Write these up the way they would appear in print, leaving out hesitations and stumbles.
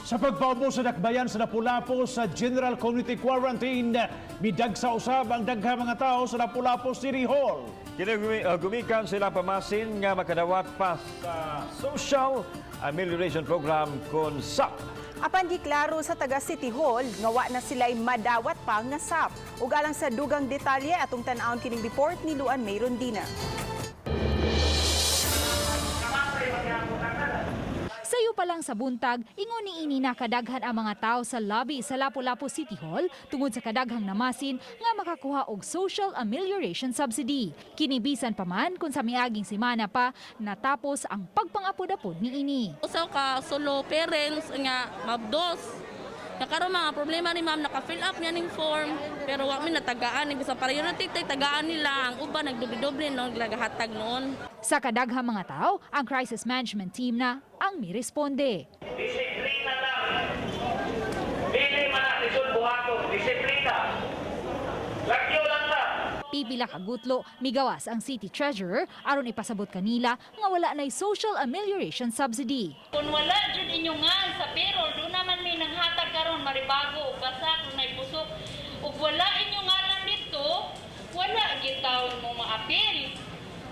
Sa pagpaubos sa dakbayan sa Lapu-Lapu sa General Community Quarantine, midagsa usab ang daghang mga tao sa Lapu-Lapu City Hall. Kini gumikan sila pamasin nga makadawat pa sa Social Amelioration Program kon SAP. Apan giklaro sa taga City Hall nga wa na sila'y madawat pa nga SAP. Ug alang sa dugang detalye, atong tan-awon kining report ni Luan May Rondina. Sayo pa lang sa buntag, ingon ni ini na kadaghan ang mga tao sa lobby sa Lapu-Lapu City Hall tungod sa kadaghang namasin nga makakuha og social amelioration subsidy. Kini bisan pa man kung sa miaging semana pa natapos ang pagpangapod-apod ni ini. Usa ka solo parents nga mabdos. Nga karon mga problema ni ma'am, naka-fill up niya ning form pero wa mi natagaan, bisan pareho na titay tagaan nila, ang uban nagdoble-doble no naghatag noon. Sa kadaghang mga tao, ang crisis management team na ang miresponde. Disiplina lang. Dili man na lisod buhaton, disiplina. Lagyo lang ta. Pipila ka gutlo, migawas ang city treasurer aron ipasabot kanila nga wala na'y social amelioration subsidy. Kung wala jud inyo nga sa payroll, doon naman may nanghatag karon maribago ug basa kung nay pusok. Ug wala inyo ngalan dito, wala gitawon mo maapil.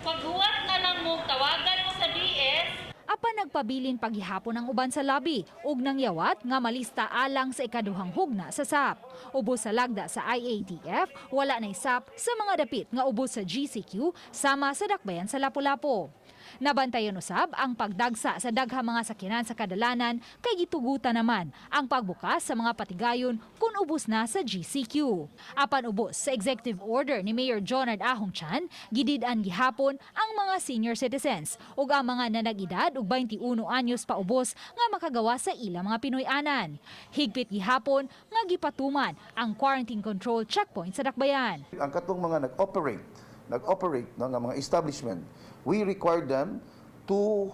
Paghuwat na lang mo, tawagan mo sa DS. Apan nagpabilin paghihapon ang uban sa lobby ug nangyawat nga malista alang sa ikaduhang hugna sa SAP. Ubos sa lagda sa IATF, wala na'y SAP sa mga dapit nga ubos sa GCQ sama sa dakbayan sa Lapu-Lapu. Nabantayan usab ang pagdagsa sa daghang mga sakyanan sa kadalanan kay gitugutan naman ang pagbukas sa mga patigayon kung ubos na sa GCQ. Apan ubos sa executive order ni Mayor Jonard Ahong Chan, gidid-an gihapon ang mga senior citizens ug ang mga nanag-edad og 21 anyos paubos nga makagawa sa ilang mga Pinoy-anan. Higpit gihapon nga gipatuman ang quarantine control checkpoint sa dakbayan. Ang katong mga nag-operate no, nga mga establishment, we require them to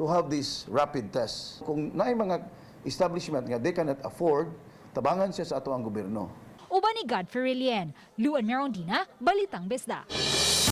have this rapid test. Kung naay mga establishment nga they cannot afford, tabangan siya sa ato ang gobyerno. Uban ni Godfrey Relien, Luan Merondina, Balitang Bisdak.